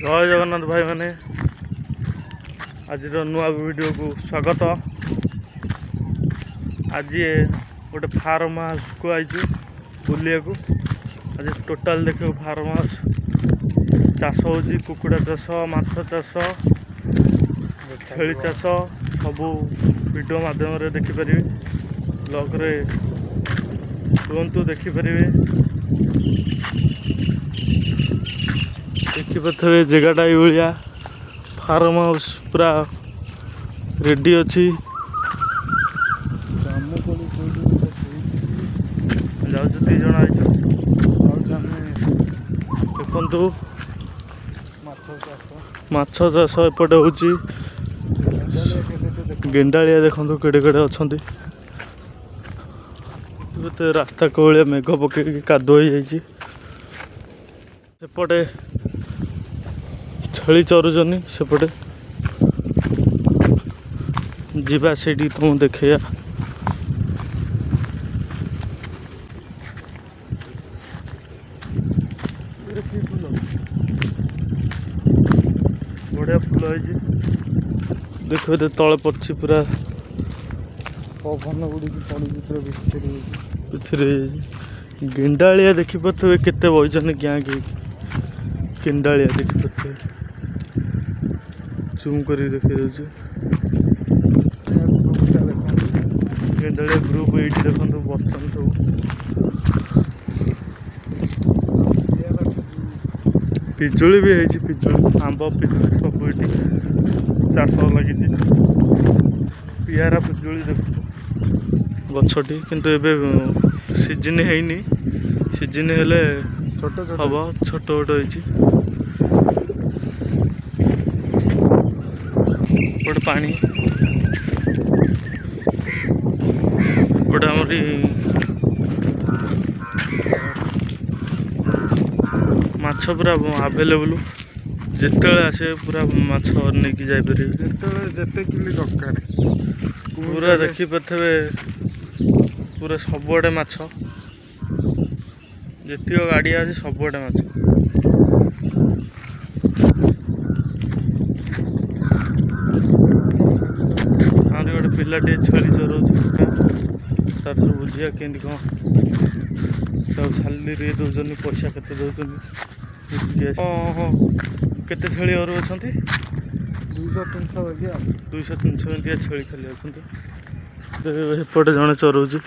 ଜୟ ଜଗନ୍ନାଥ ଭାଇମାନେ, ଆଜିର ନୂଆ ଭିଡ଼ିଓକୁ ସ୍ୱାଗତ। ଆଜି ଗୋଟେ ଫାର୍ମ ହାଉସ୍କୁ ଆଇଛୁ ବୁଲିବାକୁ। ଆଜି ଟୋଟାଲ୍ ଦେଖିବୁ ଫାର୍ମ ହାଉସ୍ ଚାଷ ହେଉଛି, କୁକୁଡ଼ା ଚାଷ, ମାଛ ଚାଷ, ଛେଳି ଚାଷ, ସବୁ ଭିଡ଼ିଓ ମାଧ୍ୟମରେ ଦେଖିପାରିବେ। ବ୍ଲଗ୍ରେ ରୁହନ୍ତୁ, ଦେଖିପାରିବେ। ଦେଖିପାରୁଥିବେ ଜାଗାଟା ଏଇଭଳିଆ ଫାର୍ମ ହାଉସ୍ ପୁରା ରେଡ଼ି ଅଛି। ଜାମୁକୋଳି କୋଉଠି ଗୋଟେ ହେଇଛି। ଯାଉଛୁ, 2 ଜଣ ଆଇଛୁ। ଯାଉଛୁ ଆମେ। ଦେଖନ୍ତୁ। ମାଛ ଚାଷ। ମାଛ ଚାଷ ଏପଟେ ହେଉଛି। ଗେଣ୍ଡାଳିଆ କେତେ ଦେଖ। ଗେଣ୍ଡାଳିଆ ଦେଖନ୍ତୁ କେଡ଼େ କେଡ଼େ ଅଛନ୍ତି। ଏବେ ରାସ୍ତା କୋଉଭଳିଆ ମେଘ ପକେଇକି କାଦୁଅ ହେଇଯାଇଛି। ସେପଟେ ଛେଳି ଚରୁଛନ୍ତି, ସେପଟେ ଯିବା, ସେଇଠି ତୁମକୁ ଦେଖେଇବା। ଏଇଟା କି ଫୁଲ? ବଢ଼ିଆ ଫୁଲ ହେଇଛି। ଦେଖିବେ ତ, ତଳେ ପଡ଼ିଛି ପୁରା। ପବନ ଉଡ଼ିକି ପଡ଼ିକି ପୁରା ବିଛିରି ହେଇଛି। ପୃଥିବୀ ଗେଣ୍ଡାଳିଆ ଦେଖିପାରୁଥିବେ କେତେ ବଇଛନ୍ତି ଗ୍ୟାଙ୍ଗ ହେଇକି। ଗେଣ୍ଡାଳିଆ ଦେଖିପାରୁଥିବେ, ଜୁମ୍ କରିକି ଦେଖେଇ ଦେଉଛି। ଗ୍ରୁପଟା ଦେଖନ୍ତୁ। ଗେଣ୍ଡାଳିଆ ଗ୍ରୁପ୍ ଏଇଠି ଦେଖନ୍ତୁ, ବସିଛନ୍ତି ସବୁ। ପିଜୁଳି ବି ହେଇଛି, ପିଜୁଳି, ଆମ୍ବ, ପିଜୁଳି ସବୁ ଏଇଠି ଚାଷ ଲାଗିଛି। ପିଆରା ପିଜୁଳି ଦେଖନ୍ତୁ ଗଛଟି, କିନ୍ତୁ ଏବେ ସିଜିନ୍ ହେଇନି। ସିଜିନ୍ ହେଲେ ଛୋଟ ଛୋଟ ହବ। ଛୋଟ ଛୋଟ ହେଇଛି। ଗୋଟେ ପାଣି ଗୋଟେ ଆମରି ମାଛ ପୁରା ଆଭେଲେବୁଲ୍। ଯେତେବେଳେ ଆସିବେ ପୁରା ମାଛ ନେଇକି ଯାଇପାରିବେ। ଯେତେବେଳେ ଯେତେ କିଲୋ ଦରକାର। ପୁରା ଦେଖିପାରୁଥିବେ, ପୁରା ସବୁଆଡ଼େ ମାଛ। ଯେତିକ ଗାଡ଼ିଆ ଅଛି ସବୁଆଡ଼େ ମାଛ। ଆହୁରି ଗୋଟେ ପିଲାଟିଏ ଛେଳି ଚରଉଛି। ତାଠାରୁ ବୁଝିବା କେମିତି କ'ଣ ତାକୁ ସାଲେରୀ ଦେଉଛନ୍ତି, ପଇସା କେତେ ଦେଉଛନ୍ତି। ହଁ, କେତେ ଛେଳି ଘରୁ ଅଛନ୍ତି? 200 300 ବାଗିଆ ଆଉ। 200 300 ଏମିତିଆ ଛେଳି ଖାଲି ଅଛନ୍ତି। ଏପଟେ ଜଣେ ଚରଉଛି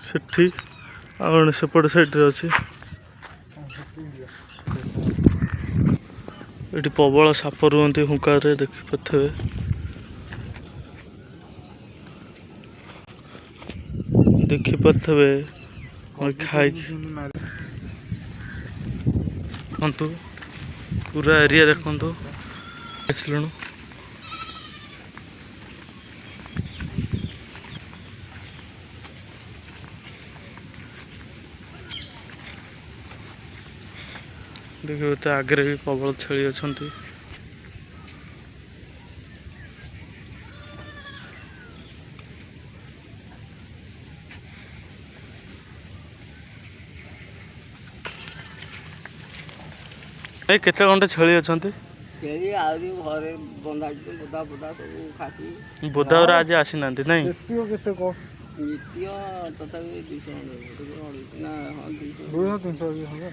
ସେଠି, ଆଉ ଜଣେ ସେପଟେ ସାଇଡ଼ରେ ଅଛି। ହଁ, ସେଠିକି ଯିବା। ଏଠି ପ୍ରବଳ ସାପ ରୁହନ୍ତି ହୁଙ୍କାରେ, ଦେଖିପାରୁଥିବେ। ଦେଖିପାରୁଥିବେ ଖାଇକି। ମାରି। ଦେଖନ୍ତୁ, ପୁରା ଏରିଆ ଦେଖନ୍ତୁ। ଆସିଲୁଣୁ। ଦେଖିବ ତା ଆଗରେ ବି ପ୍ରବଳ ଛେଳି ଅଛନ୍ତି। ଏ କେତେ ଖଣ୍ଡେ ଛେଳି ଅଛନ୍ତି? ଛେଳି ଆହୁରି ଘରେ ବନ୍ଧା ହେଇଛି, ବୋଦା ବୋଦା ସବୁ ଖାସି। ବୋଦାଗୁରା ଆଜି ଆସିନାହାନ୍ତି ନାଇଁ? ଯେତିକ କେତେ କହ। ନିତ୍ୟ ତଥାପି 200 ଖଣ୍ଡେ ହେବ, 250 ନା, ହଁ, 200। 200 300 ବାଗିଆ ହବ।